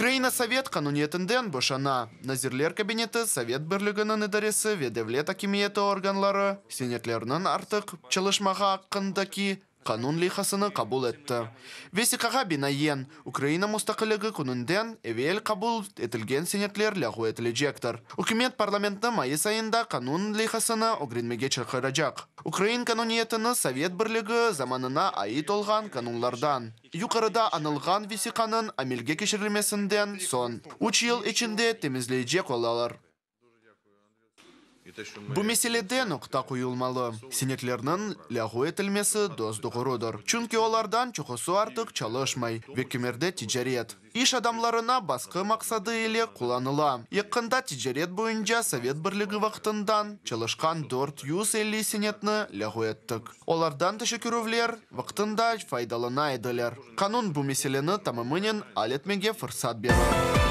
Ukraina sovet qanuniyetinden boşana. Nazirler Kabineti, Sovet Birliginiñ idaresi ve devlet akimiyeti organları senetlerniñ artıq çalışmağa aqqındaki qanun leyhasını qabul etti. Vesiqağa binaen, Ukraina mustaqilligi kününden evel qabul etilgen senetler lâğu etilecektir. Ükümet parlamentni mayıs ayında qanun leyhasını ögrenmege çaqıracaq. Ukrain qanuniyetini Sovet Birligi zamanına ait olğan qanunlardan, yuqarıda añılğan vesiqanıñ amelge keçirilmesinden soñ üç yıl içinde temizleycek olalar. Bu meselede noqta qoyulmalı. Senetlerniñ lâğu etilmesi dos-doğrudır, çünki olardan çoqusı artıq çalışmay ve kimerde ticaret, iş adamlarına basqı maqsadı ile qullanıla. Yaqında ticaret boyunca Sovet Birligi vaqtından çalışqan 450 senetni lâğu ettik. Olardan teşekkürüvler vaqtında faydalana ediler. Qanun bu meseleni tamamınen al etmege fırsat berir.